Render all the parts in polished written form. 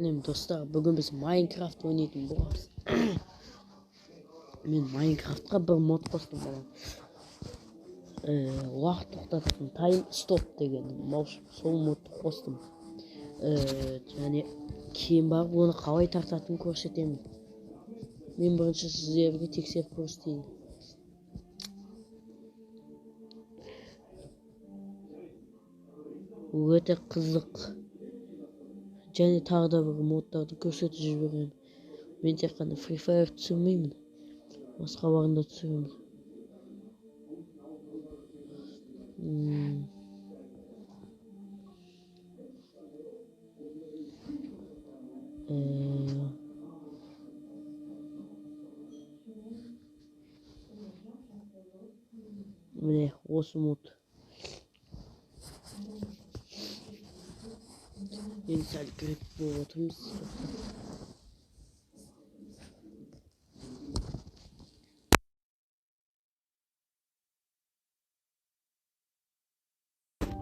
Сәлем достар, бүгін біз Майнкрафт ойнайтын боламыз. Мен Майнкрафтқа бір мод қостым балам. Уақыт тоқтататын Time Stop деген сол модты қостым. Және кейін барып оны қалай тартатынын көрсетемін. Мен бірінші сіздерге тексеріп көрсетейін. Өте қызық. Және тағы да бір модтарды көрсетіп жіберемін. Мен тек қана Free Fire түсірмеймін, басқаларын да түсіремін. Міне осы мод. Енді сәл кіріп болып отырмыз.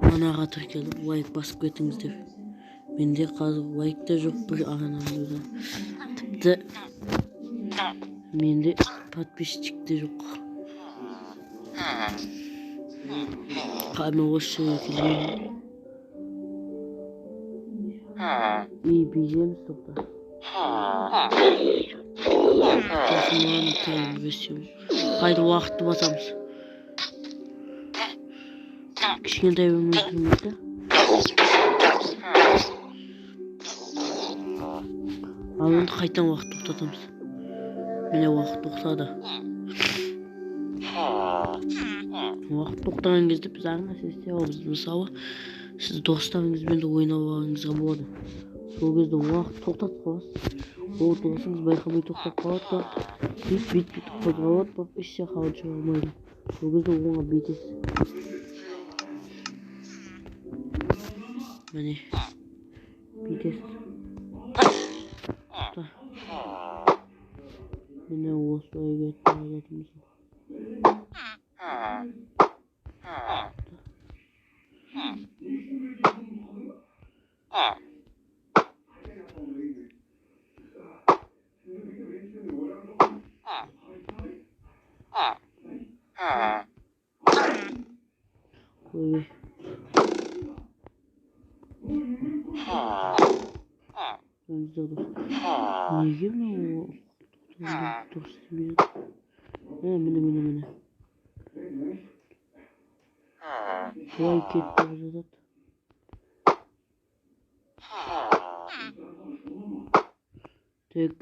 Анаға тіркеліп лайк басып кетіңіздер. Менде қазір лайк та жоқ бір арнамда. Тіпті менде подписчик те жоқ. Қазір осы жерге келген. И бежеміз тоқта. Қайда уақытты басамыз. Кішкентай бөлмеге кірмейді. Ал енді қайтадан уақыт тоқтатамыз. Міне уақыт тоқтады. Уақыт тоқтаған кезде біз әр нәрсе істей аламыз. Мысалы, сіз достарыңызбен де ойнап алғаныңызға болады. Сол кезде уақыт тоқтатып қаласыз. Ол досыңыз байқамай тоқтап қалады да, бүйтіп қозғалады, бірақ еш жаққа алып шыға алмайды. Сол кезде оңға бүйтесіз. Міне бүйтесіз. Міне осылай кетіп бара жатырмыз. Ой. Неге мынау дұрыс істемей жатыр? Міне, міне, міне. Былай кетіп бара жатады. Так.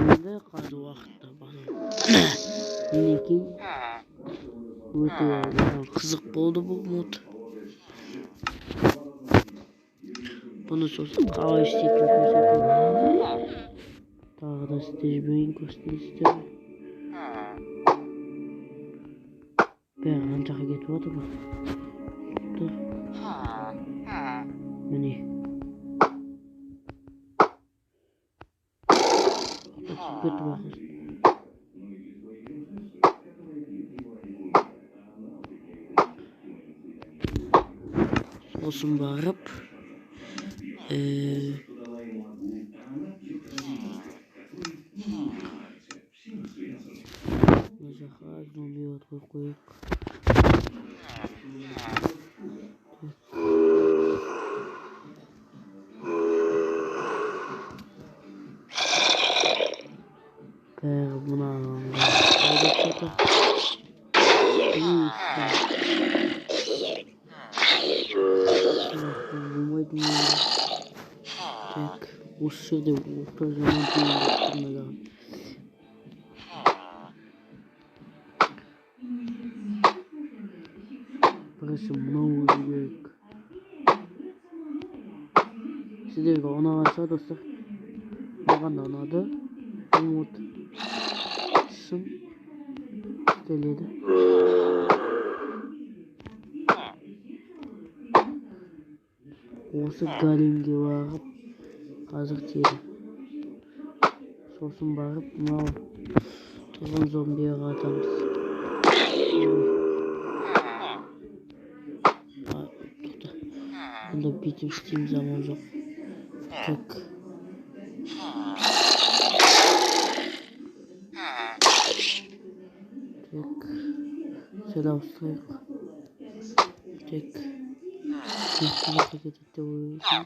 Енді қазір уақытта басамын. Мінекей. Өте қызық болды бұл мод. Бұны сосын қалай істейтінін көрсетемін. Тағы да істеп жіберейін, көрсетейін сіздерге. Бәрі ана жаққа кетіп жатыр ғой. Міне. Кетіп жатыр. Сосын барып мына жаққа зомби от қойып қояйық. Бәрі мына айдап жатыр. Болмайды. Так, осы жерде оқтар жаман тиіп тұр мына. Бірінші мынау болу керек. Сіздерге ұнаған шығар достар. Маған да ұнады. Бұл мод шын істеледі. Осы големге барып қазір тиеді. Сосын барып мынау тұрған зомбиға атамыз. Тоқта. Онда бүйтіп істейміз, амал жоқ. Так. Так. Сәл ауыстырайық. Так. Мықты жаққа кетеді деп ойлайсың.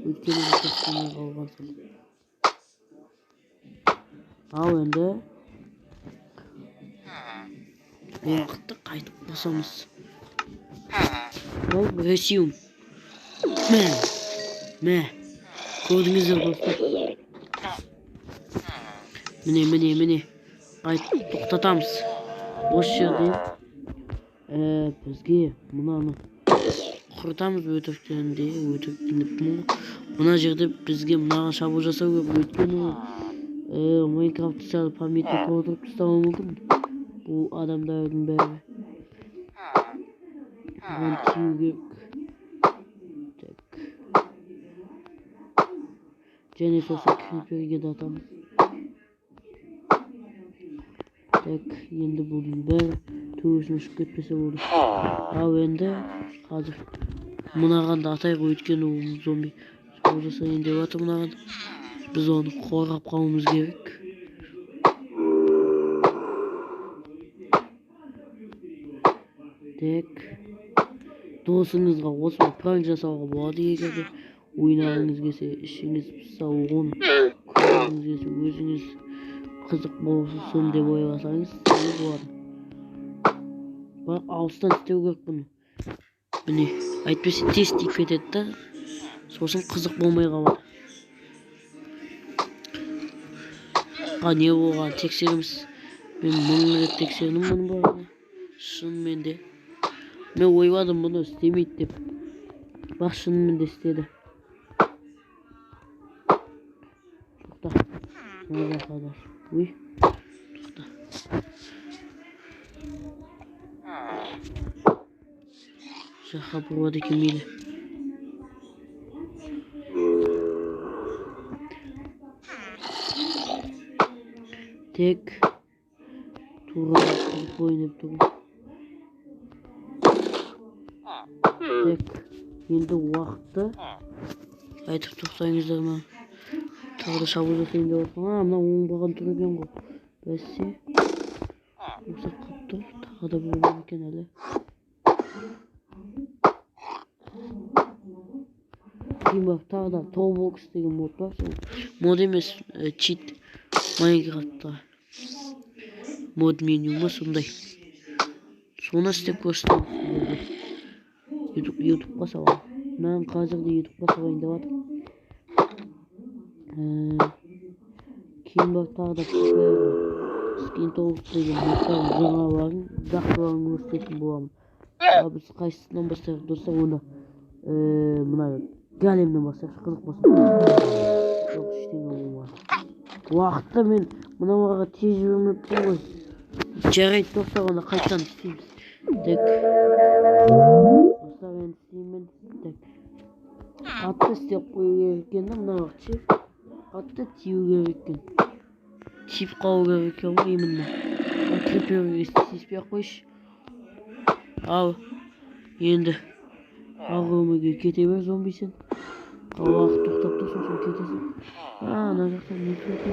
Өйткені бұл істемей қалған сәл. Ал енді уақытты қайтып қосамыз. Ол ресиум. Мә. Мә. Көрдіңіздер достар. Міне, міне, міне. Қайтып тоқтатамыз. Осы жерде бізге мынаны құртамыз өтіріктен де, өтіріктен деп тұрмын ғой. Мына жерде бізге мынаған шабуыл жасау керек, өйткені ол Майнкрафтты сәл памятник толтырып тастауы мүмкін. Бұл адамдардың бәрі. Бұған тию керек. Так. Және сосын криперге де атамыз. Так, енді бұның бәрі төбесіне ұшып кетпесе болды. Ал енді қазір мынаған да атайық, өйткені ол зомби шабуыл жасайын деп жатыр мынаған. Біз оны қорғап қалуымыз керек. Так. Досыңызға осылай пранк жасауға болады, егер де ойнағыңыз келсе, ішіңіз пысса, оны көргіңіз келсе, өзіңіз қызық болсын деп ойласаңыз, істеуге болады. Бірақ алыстан істеу керек бұны. Міне, әйтпесе тез тиіп кетеді да, сосын қызық болмай қалады. Не болған тексереміз. Мен 1000 рет тексердім бұның барлығын. Шынымен де. Мен ойладым бұны істемейді деп. Бірақ шынымен де істеді. Тоқта. Мына жаққа да. Ой. Тоқта. Жаққа бұрады екен мейлі. Тек тура қызық ойын деп тұрмын. Так, енді уақытты айтып тоқтаңыздар ма? Тағы да шабуыл жасайын деп жатырмын. Мына оңбаған тұр екен ғой. Бәсе. Рұқсат қылып тұр. Тағы да біреу бар екен әлі. Кейін барып тағы да Toolbox деген мод бар. Сол мод емес, чит Майнкрафтта. Мод меню ма сондай. Соны істеп көрсетемін сіздерге. Ютубқа саламын. Мен қазір де Ютубқа салайын деп жатырмын. Кейін барып тағы да Skin Talk деген модтардың жаңаларын, жақсыларын көрсететін боламын. Ал біз қайсысынан бастайық достар, онда мына големнен бастайықшы, қызық болсын. Жоқ, ештеңе болмады. Уақытта мен мыналарға тез жібермеппін ғой. Жарайды достар, онда қайтадан істейміз. Так. Достар, енді істеймін. Так. Қатты істеп қою керек екен да, мына уақыт ше. Қатты тию керек екен. Тиіп қалу керек екен ғой именно. Криперге тиіспей ақ қойшы. Ал енді ақ өмірге кете бер зомби сен. Уақыт тоқтап тұр, сосын кетесің. Ана жақта не тұр екен?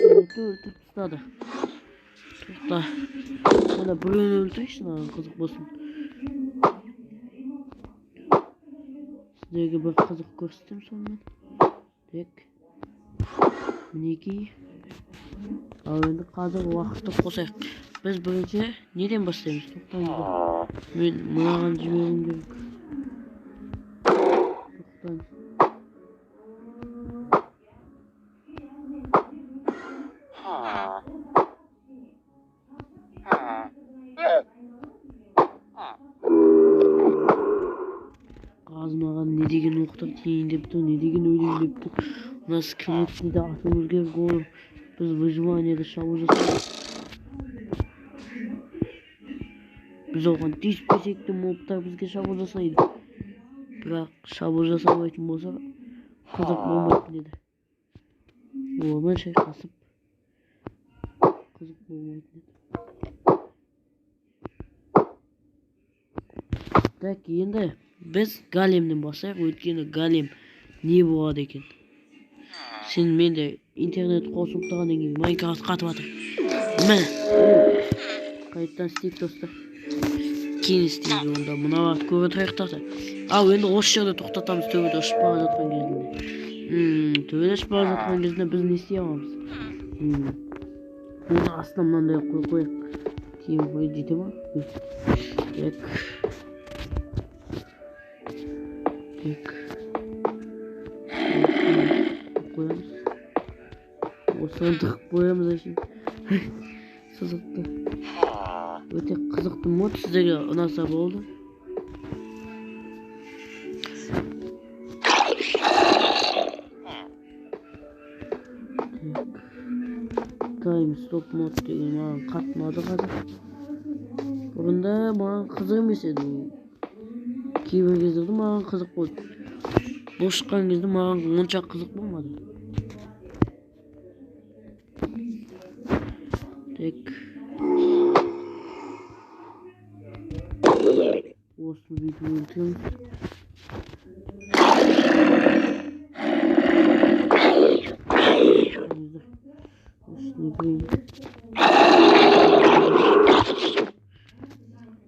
Өлтіріп тастады. Тоқта. Мына біреуін өлтірейікші, маған қызық болсын. Сіздерге бір қызық көрсетемін сонымен. Так. Мінекей. Ал енді қазір уақытты қосайық. Біз бірінші неден бастаймыз? Тоқтаңыздар. Мен мынаған жіберуім керек. Тоқтаңыз. Қазір маған не деген оқтар тиейін деп тұр, не деген өлейін деп тұр. Мына скелетті де атуымыз керек ол. Біз выживаниеде шабуыл жасаймыз. Біз оған тиіспесек те мобтар бізге шабуыл жасайды. Бірақ шабуыл жасамайтын болса, қызық болмайтын еді. Олармен шайқасып қызық болмайтын еді. Так, енді біз големнен бастайық, өйткені голем не болады екен. Сен менде интернет қосылып тұрғаннан кейін Майнкрафт қатып жатыр. Міне. Қайтадан істейік, достар. Кейін істейміз онда. Мыналарды көре тұрайық та. Ал енді осы жерде тоқтатамыз, төбеде ұшып бара жатқан кезінде. Төбеде ұшып бара жатқан кезінде біз не істей аламыз? Оның астына мынандай қойып қояйық. Тием қой, жете ма? Так. Так. Қоямыз. Осыған тығып қоямыз әшейін. Сызықты. Өте қызықты мод, сіздерге ұнаса болды. Time stop mod деген маған қатты ұнады қазір. Бұрында маған қызық емес еді. Кейбір кездерде маған қызық болды. Бұл шыққан кезде маған онша қызық болмады. Так. Осыны бүйтіп өлтіреміз.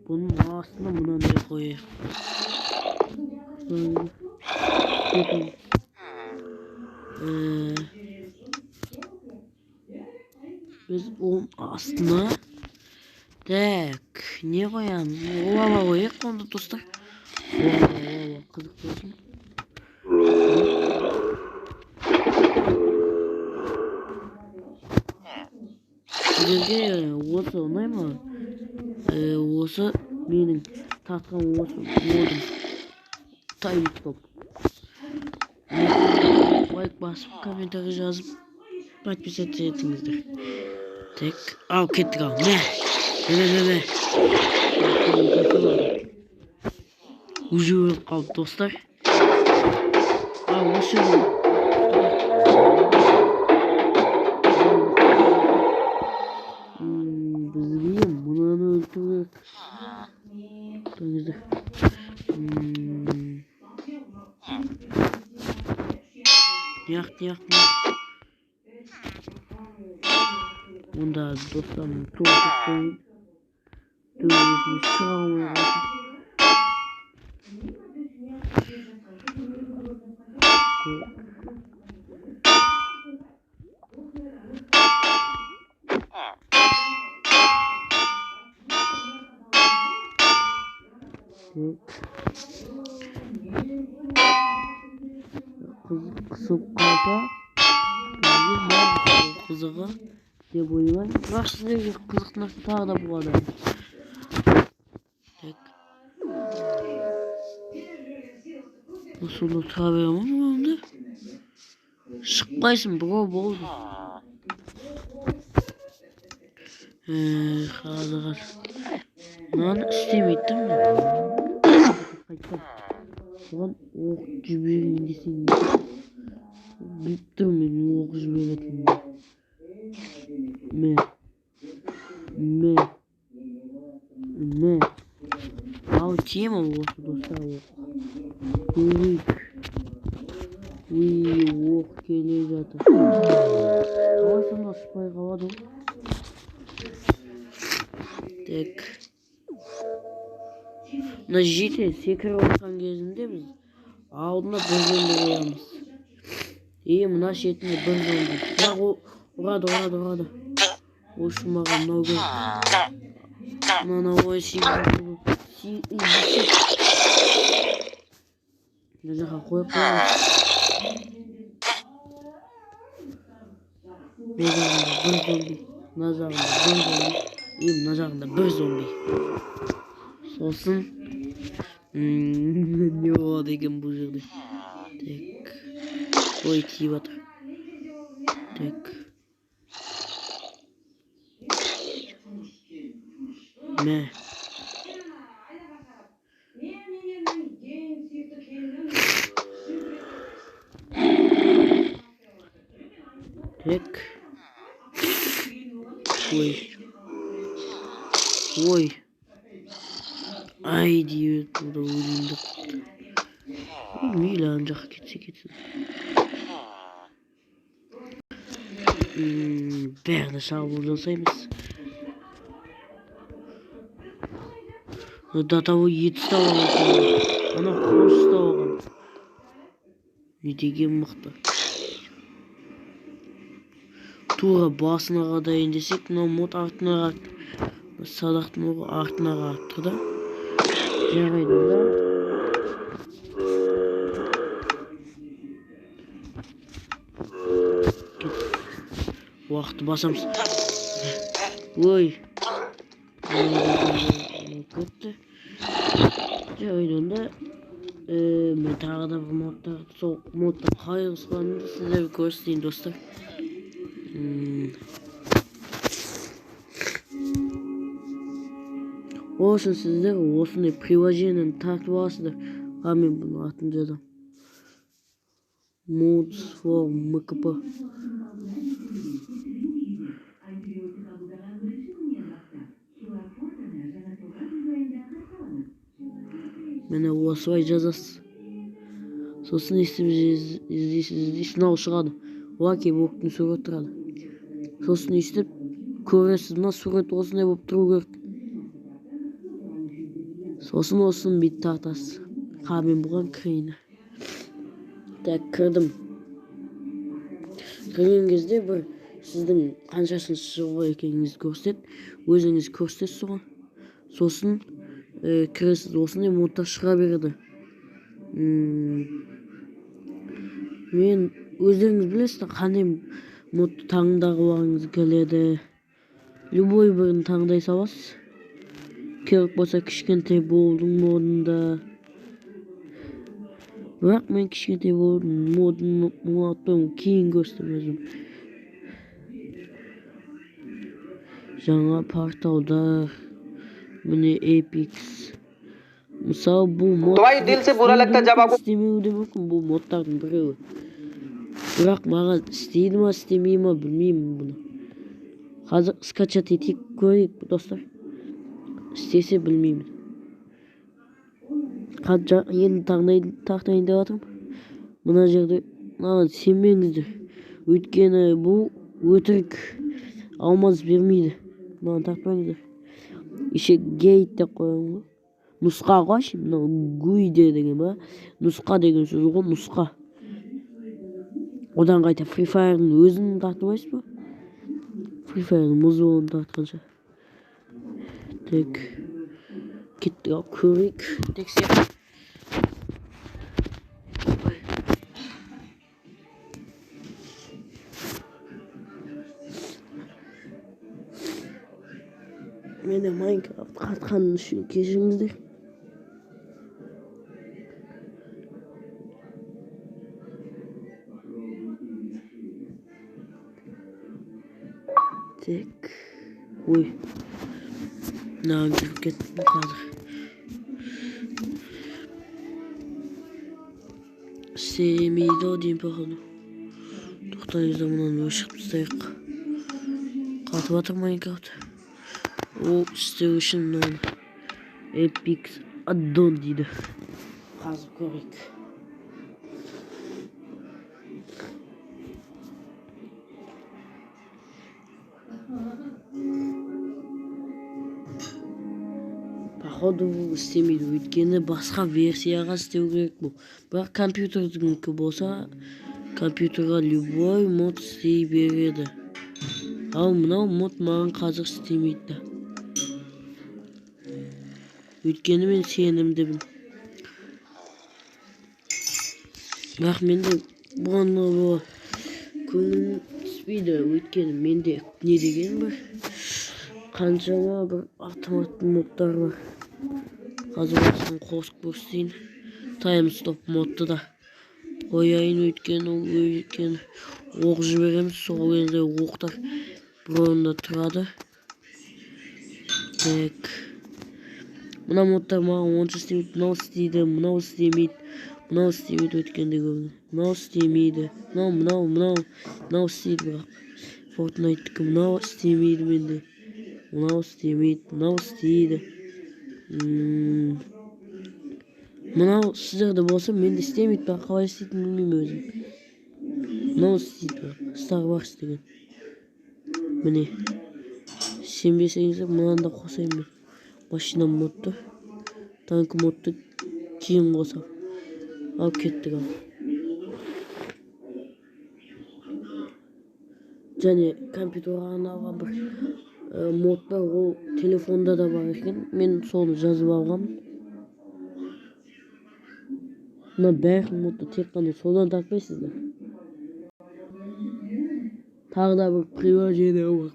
Бұның астына мынандай қояйық. Біз оның астына так, не қоямыз? Лава қояйық онда, достар. Лава, лава, қызық болсын. Сіздерге осы ұнай ма? Осы менің тартқан осы модым. Time stop. Лайк басып, комментарий жазып, подписаться етіңіздер. Так, ал кеттік ал. Мә. Мә, мә, мә. Уже өліп қалды, достар. Ал, осы жерде. Бізге мынаны өлтіру керек. Тоқтаңыздар. Неяқ, неяқ, неяқ. Онда достарым тоғытып қойын. Төбесіне шыға алмай қалсын. Так. Қысып қалса, бізге қызығы деп ойлаймын. Бірақ сіздерге қызықты нәрсе тағы да болады. Так. Осында тұра бере ма онда? Шықпайсың, бро, болды. Қазір, қазір. Мынаны істемейді да мына. Қайтадан. Оған оқ жіберейін десең, біліп тұрмын мен оқ жіберетінімді. Мә. Мә. Мә. Ал тема осы, достар, оқ. Көрейік. Уй, оқ келе жатыр. Қалай сонда ұшпай қалады ол? Так. Мына жете секіріп жатқан кезінде біз алдына бір зомби қоямыз. И мына шетіне бір зомби. Бірақ ол ұрады, ұрады, ұрады. Ол үшін маған мынау керек. Мынаны ой, мына жаққа қойып қоямыз. Мына жағында бір зомби, мына жағында бір зомби, и мына жағында бір зомби. Сосын не болады екен бұл жерде? Так. Ой, тиіп жатыр. Так. Мә. Так. Ой. Ой. Ай дейді, бұда өлейін деп қалыпты. Мейлі, ана жаққа кетсе кетсін. Бәріне шабуыл жасаймыз. До того ет ұстап алған. Ана қылыш ұстап алған. Не деген мықты. Тура басына қадайын десек, мынау мод артына қарап, садақтың оғы артына қарап тұр да. Жарайды да. Уақытты басамыз. Ой. Кетті. Жарайды онда. Мен тағы да бір модтар, сол модты қалай қосқанымды сіздерге көрсетейін, достар. Ол үшін сіздер осындай приложениені тартып аласыздар. А мен бұның атын жазамын. Mods for МКП. Міне осылай жазасыз. Сосын естіп іздейсіз, іздейсіз, мынау шығады. Лаки блоктың суреті тұрады. Сосын естіп көресіз, мына сурет осындай болып тұру керек. Сосын осыны бүйтіп тартасыз. Қа, мен бұған кірейін. Так, кірдім. Кірген кезде бір сіздің қаншасыншы жылғы екеніңізді көрсетеді. Өзіңіз көрсетесіз оған. Сосын кіресіз, осындай модтар шыға береді. Мен өздеріңіз білесіздер қандай модты таңдағыларыңыз келеді. Любой бірін таңдай саласыз. Керек болса кішкентай болдың модында. Бірақ мен кішкентай болдың модын ұнатпаймын, кейін көрсетемін өзім. Жаңа порталдар, міне Apex. Мысалы бұл мод істемеуі де мүмкін, бұл модтардың біреуі. Бірақ маған істейді ма, істемей ма білмеймін бұны. Қазір скачать етейік, көрейік, достар. Істесе білмеймін. Қанша енді тақтайын деп жатырмын. Мына жерде маған сенбеңіздер. Өйткені бұл өтірік, алмаз бермейді. Мынаны тартпаңыздар. Еще гейт деп қоямын ғой. Нұсқа ғой, мынау гуйде деген ба? Нұсқа деген сөз ғой, нұсқа. Одан қайта Free Fire'ның өзін тартып алайсыз ба? Free Fire'ның музыын тартқанша. Так. Кеттік ал, көрейік. Тексеріп. Мені Майнкрафт қатқаным үшін кешіріңіздер. Так. Ой. Мынаған кіріп кеттім қазір. Істемейді ау деймін походу. Тоқтаңыздар, мынаны өшіріп тастайық. Қатып жатыр Майнкрафт. Ол істеу үшін мынаны Apex аддон дейді. Қазір көрейік. Походу бұл істемейді, өйткені басқа версияға істеу керек бұл. Бірақ компьютердікі болса, компьютерға любой мод істей береді. Ал мынау мод маған қазір істемейді. Өйткені мен сенімдімін. Бірақ менде бұған көңілім түспейді, өйткені менде не деген бір қаншама бір автоматты модтар бар. Қазір осыны қосып көрсетейін. Time stop модты да қояйын, өйткені ол өйткені оқ жібереміз, сол кезде оқтар бір орында тұрады. Так. Мына модтар маған онша істемейді, мынау істейді, мынау істемейді, мынау істемейді өткенде көбіне. Мынау істемейді. Мынау, мынау, мынау, мынау істейді бірақ. Fortnite'дікі мынау істемейді менде. Мынау істемейді, мынау істейді. Мынау сіздерде болса менде істемейді, бірақ қалай істейтінін білмеймін өзім. Мынау істейді бірақ. Starbucks деген. Міне. Сенбесеңіздер мынаны да қосайын мен. Машина модты, танк модты кейін қосамын. Ал кеттік ал. Және компьютерға арналған бір мод бар, ол телефонда да бар екен. Мен соны жазып алғанмын. Мына барлық модты тек қана содан таппайсыздар. Тағы да бір приложение бар.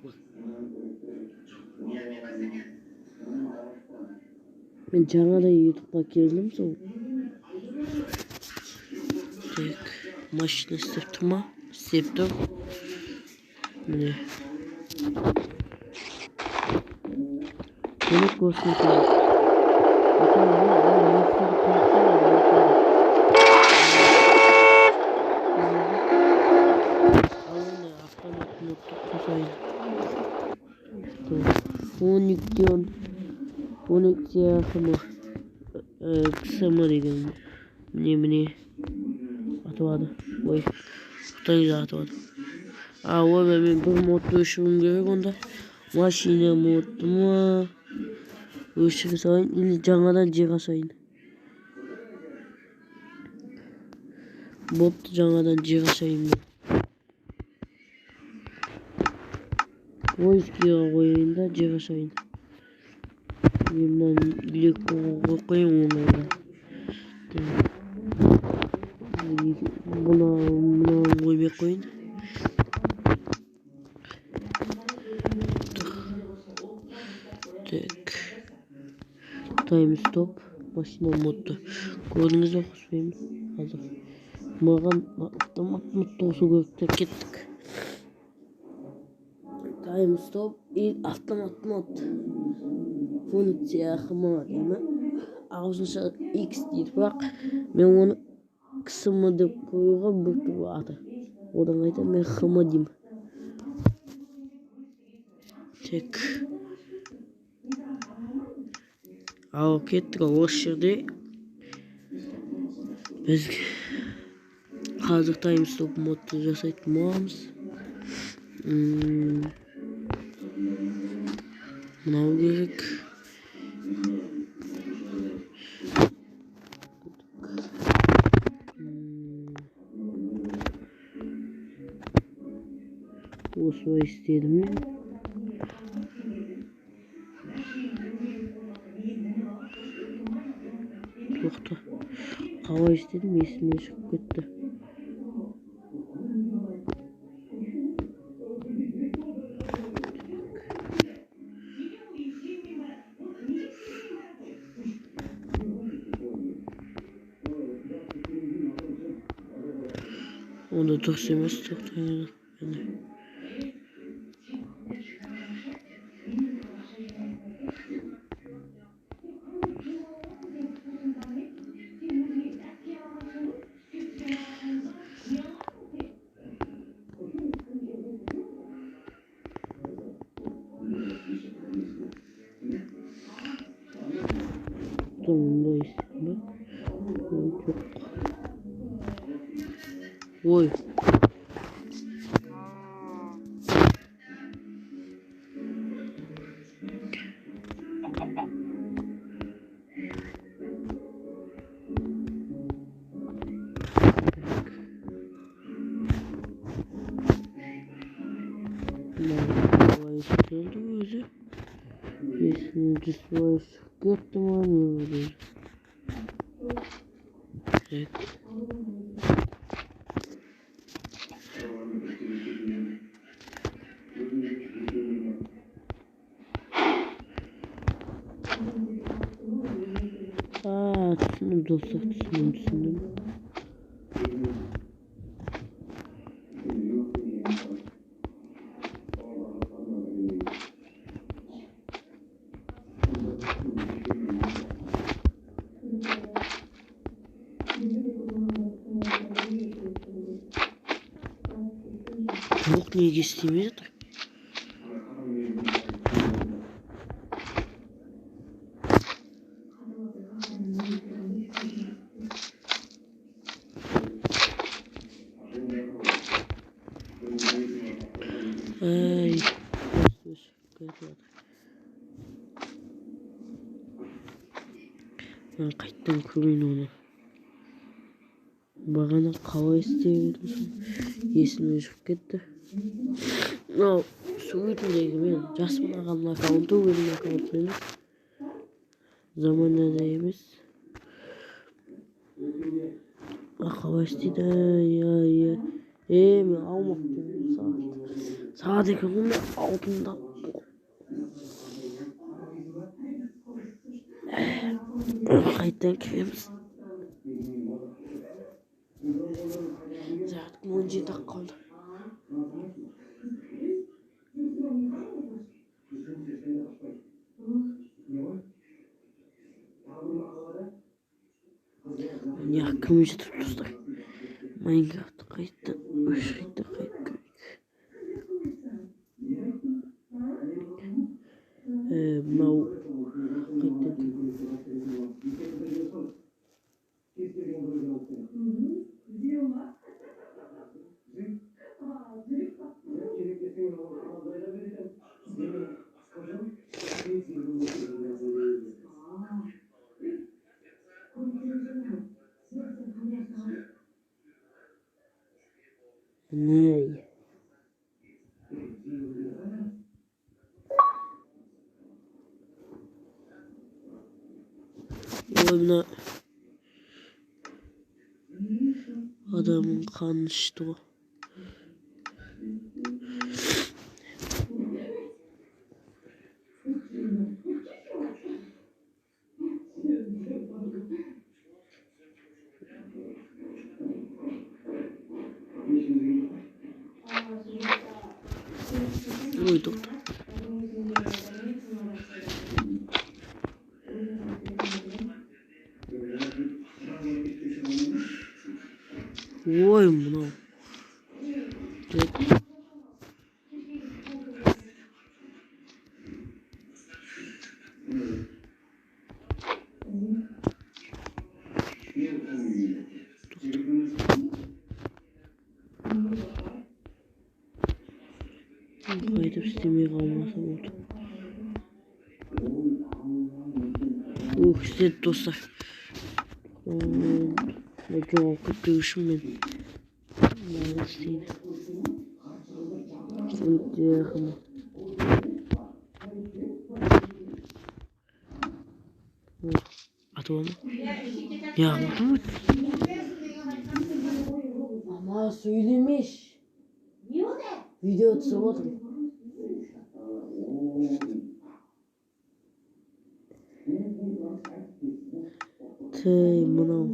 Мен жаңадан ютубқа келдім сол. Так, машина істеп тұр ма? Істеп тұр. Міне. Демек көрсетемін. Мысалы, бұл модтарды қосса, ол өтеді. Ал енді автомат модты қосайын. Функция хм, ксм деген. Міне, міне. Атылады. Ой, құтайда атылады. А, ой, мен бір модты өшіруім керек онда. Машина модты ма? Өшіре салайын или жаңадан жер ашайын. Бопты, жаңадан жер ашайын мен. Поискіге қояйын да жер ашайын. Мен мынаны легко қойып қояйын оңайға. Бұны мынаны қоймай ақ қояйын. Так. Тайм стоп. Машина модты. Көрдіңіз бе, қоспаймын. Қазір. Маған автомат модты қосу керек деп кеттік. Тайм стоп и автомат мод. Функция хм деймі. Ағылшынша X дейді, бірақ мен оны ксм деп қоюға бір түрлі аты. Одан қайта мен хм деймін. Так. Ал кеттік осы жерде. Біз қазір тайм стоп модты жасайтын боламыз. Мынау керек. Осылай істедім мен. Тоқта. Қалай істедім, есімнен шығып кетті. Онда дұрыс емес, тоқтаңыз. Ой. Өзі. Бесінші шығып кетті ма, не болды? Так. Түсіндім, достар, түсіндім. Мод неге істемей жатыр? Ай, өс, мен қайттан көрейін оны. Бағана қалай істеп едім, есімнен шығып кетті. Мынау суретіндегі мен Жасмын ағамның аккаунты, өзімнің аккаунтым емес. Заманада емес. Қалай істейді? Иә. Мен алмаппын сағат. Сағат екен ғой, мен алтында. Қайтадан кіреміз. Сағат 17-ақ қалды. Мына кім жатыр достар? Майнкрафтты қайтадан өшірейік те қайтып кірейік. Мынау қайтадан. Міне. Ой, мына адамның қанын ішті ғой. Ой, тоқта. Ой, мынау. Қайтып істемей қалмаса болды. Ух, істеді достар. Жоғалып кетпеу үшін мен мынаны істейді. Атып ма? Неғып атылмайды? Ама сөйлемеші. Видео түсіріп отырмын. Тей, мынау.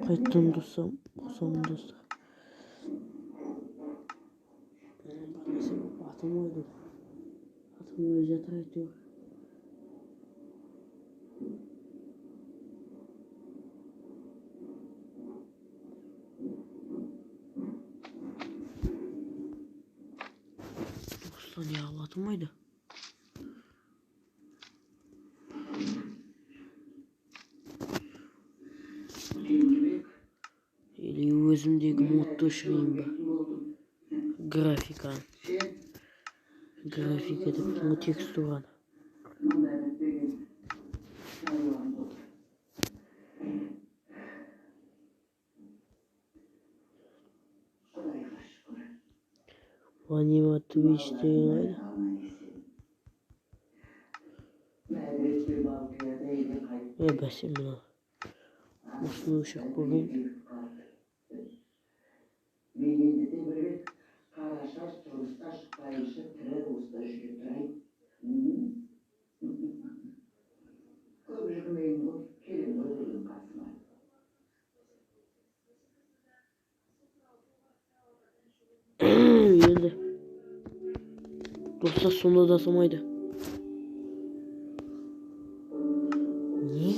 Қайтадан достам, қосамын достар. Бір нәрсе болып атылмайды. Атылмай жатыр әйтеуір. Достар, неғып атылмайды? Или өзімдегі модты өшірейін ба? Графиканы. Графика деп текстураны. Анима Twitch деген қайда? Бәсе мына. Осыны өшіріп көрейін. Мен енді Темірбек қарашаш тұрмысқа шықпайынша тірі осылай жүре тұрайын. Көп жүрмеймін ғой, келем ғой деген қасыма. Енді достар сонда да салмайды.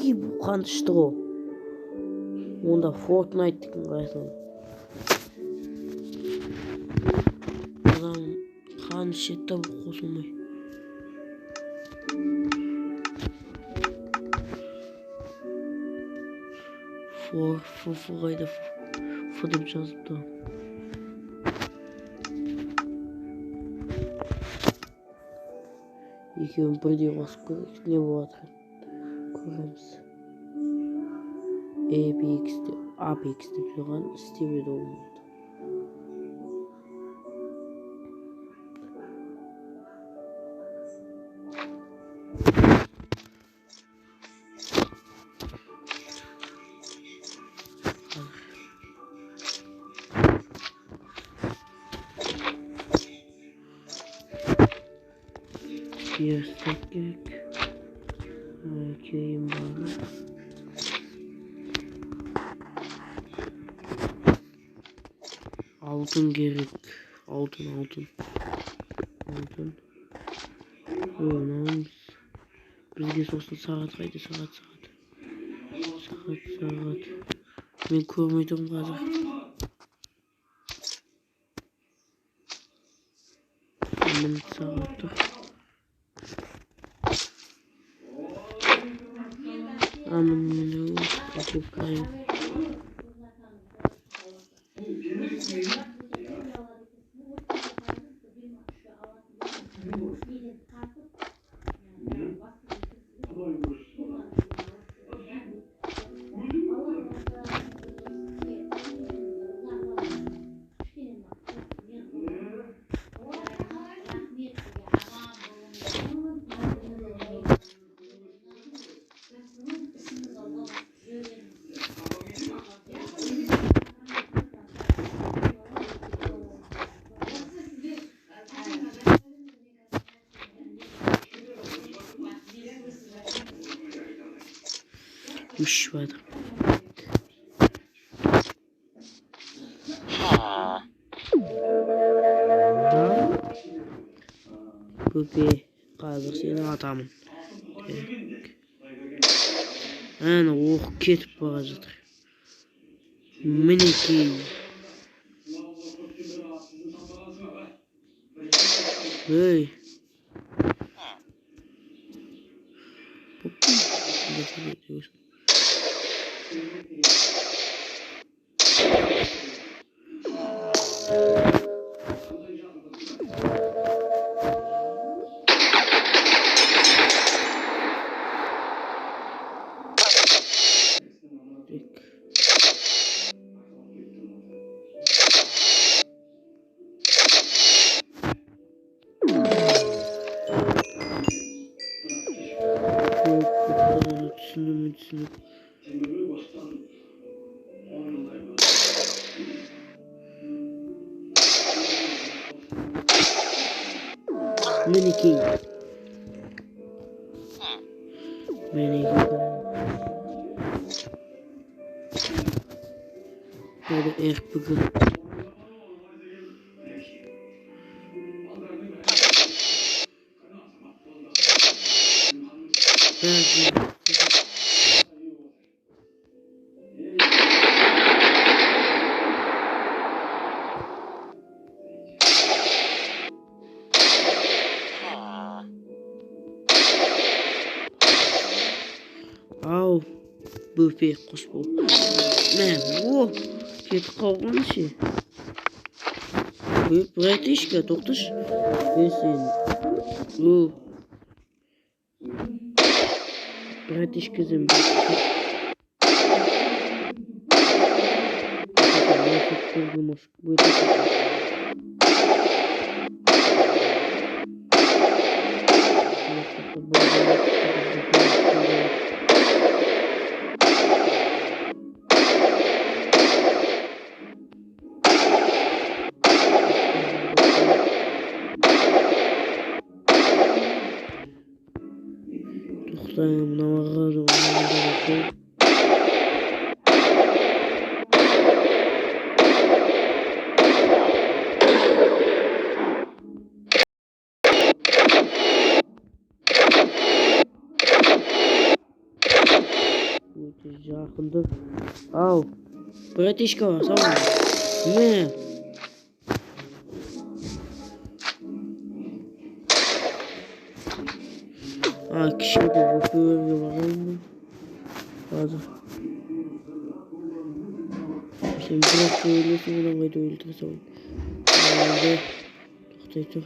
Мінекей, бұл қанды ішті ғой. Онда Fortnite'дікін қалай саламын? Адам қан ішеді да, бұл қосылмай. Фор, ф, ф қайда? Ф, ф деп жазып тұр. Екеуін бірдей қосып көрейік, не болады көреміз. APX деп, APX деп жазған істемеді ол. Верстак керек. Кейін бар. Алтын керек. Алтын, алтын. Алтын. Мынауымыз. Бізге сосын сағат қайда? Сағат, сағат. Сағат, сағат. Мен көрмей тұрмын қазір. Міне сағат тұр. Міне покупаем. Үш жатыр. Көке, қазір сені атамын. Әне, оқ кетіп бара жатыр. Мінекей. Ей. Түсіндім, түсіндім. Мінекей. Мінекей. Бұл RPG. Ау, бөпе қос бол. Мә, о, кетіп қалған ше. Братишка, тоқташы. Мен сен. О. Братишка, сен. Өте жақынды. Ау, братишка, сау бол. Міне. А, кішкентай бөпелерге барайын қазір. Сен бірақ өлесің, одан қайта өлтіре салайын. Енді тоқтай тұр.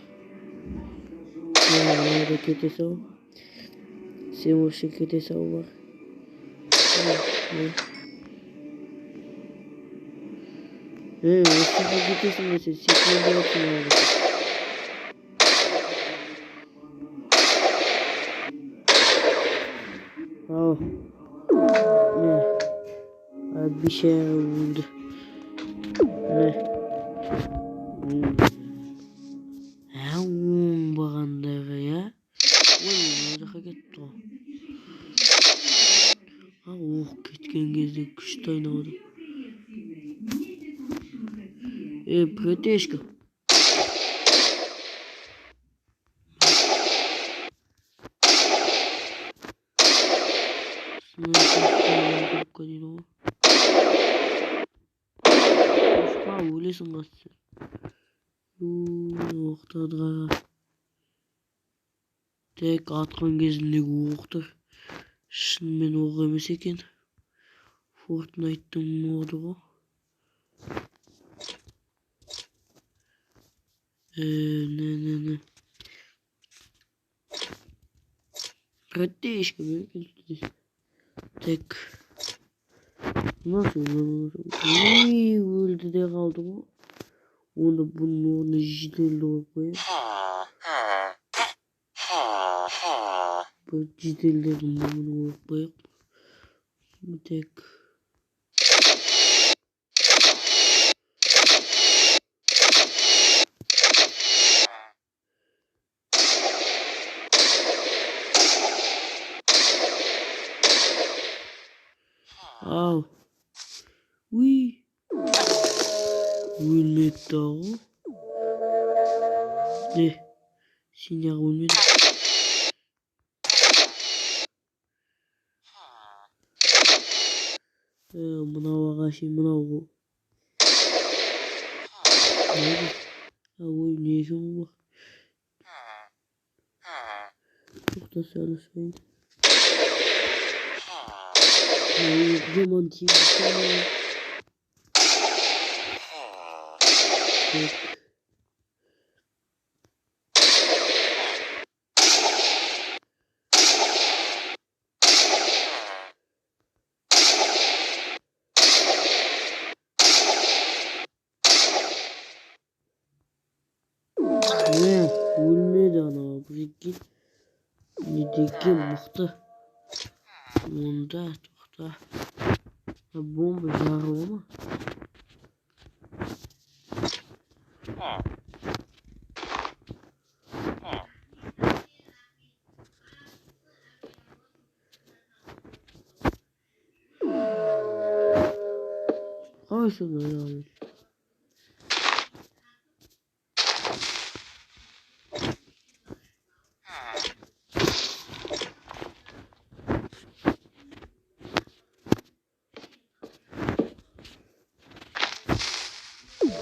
Мынау да кете сал. Сен вообще кете сал бар. Ей, осы жаққа кетесің бе сен? Секіріп жатсың мына. Ау. Міне. Бейшара өлді. Міне. Ә, оңбағандары, иә? Ой, мына жаққа кетті ғой. А, оқ кеткен кезде күшті айналды. Ей, братишка. Дейді ғой. Қошқа өлесің қазір сен. Оқтарды қара. Тек атқан кезіндегі оқтар шынымен оқ емес екен. Fortnite'тың моды ғой. Не, не, не. Братишка, бері. Так. Nasıl? Ой, өлді де қалды ғой. Онда бұның орнына жителді қойып қояйық. Бұл жителдердің орнына қойып қояйық. Так. Ау. Уй. Өлмеді ғой. Не? Сен неғып өлмедің? Мынау ағаш, мынау ғой. Ой, не екен бұл? Тоқта сәл ұстайын. Жаман тиіп. Так. Не, өлмеді анау, прикинь. Не деген мықты. Онда тоқта. Бомба жарыла ма? Қалай сонда жарылмайды?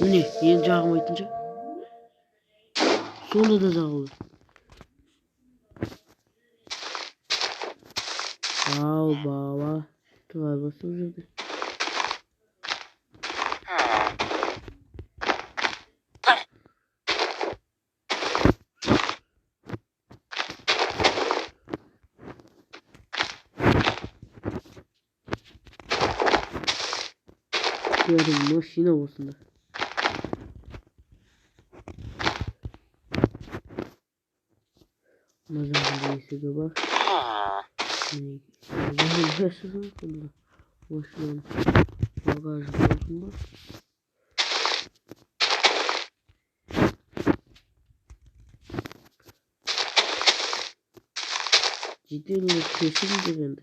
Міне, енді жағылмайтын шығар. Сонда да жағылды. Ау, бала, тұра басып жүрді. Yarın машина осында. Мына жағында есігі бар. Машинаның багажы болсын ба? Жедел кесіңдер енді.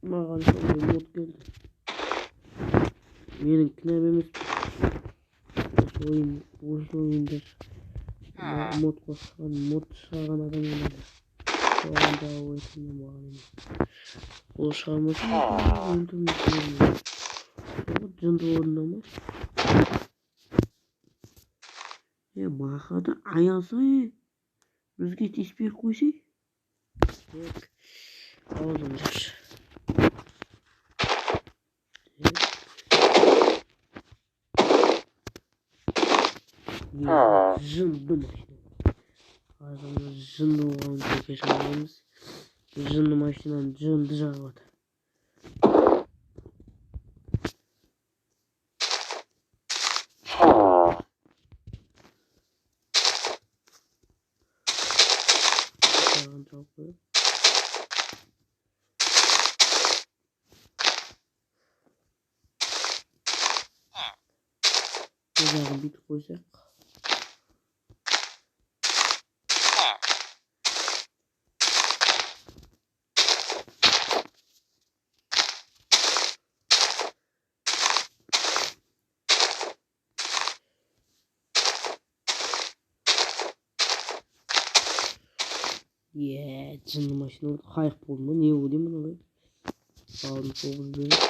Маған сондай мод келді. Менің кінәм емес. Осы ойын, осы ойындар мод қосқан, мод шығарған адам кінәлі. Соған жауап айтқанда маған емес. Ол шығармаса өлтірмейді. Жынды орында ма? Мақада аялса, бізге тиіспей қойсай. Так, аузын жапшы. Жынды машина. Азамыз жынды болғанын көке шығарамыз. Жынды машинаны жынды жағып. Бұл жағын бүйтіп қойсақ. Жынды машина болды. Қайық болды ма? Не болды мынау? Алдын соғып жіберіп.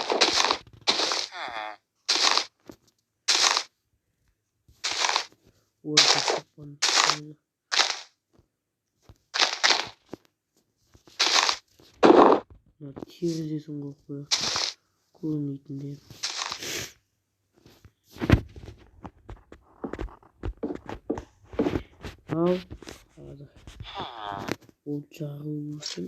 Ой, мына терезесін қойып қояйық. Көрінбейтіндей. Ал, ол жағу үшін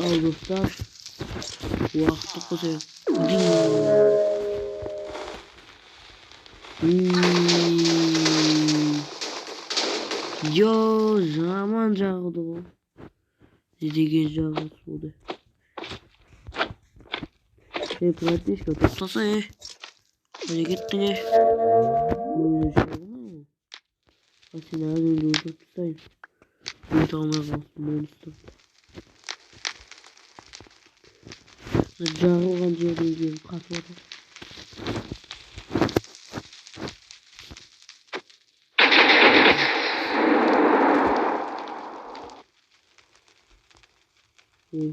Ал достар, уақытты қосайық. Йо, жаман жағылды ғой. Не деген жағылыс болды. Ей, братишка, тоқтаса, ей. Қайда кеттің, ей? Өзі шығы ма? Сені аз енді өлтіріп тастайын. Өте алмай қалыпсың, монстр. Жағылған жерден кейін қатып жатыр. Ой.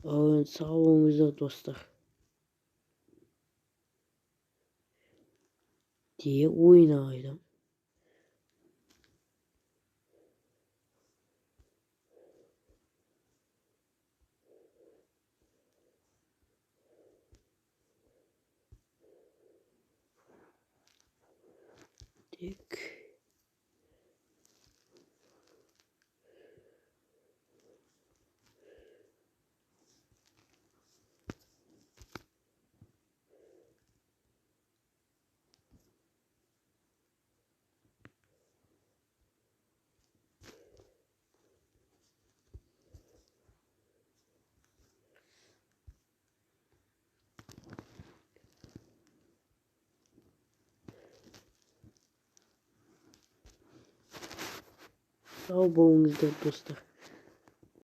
Ал енді сау болыңыздар, достар. Де ойнайды. Так. Сау болыңыздар, достар.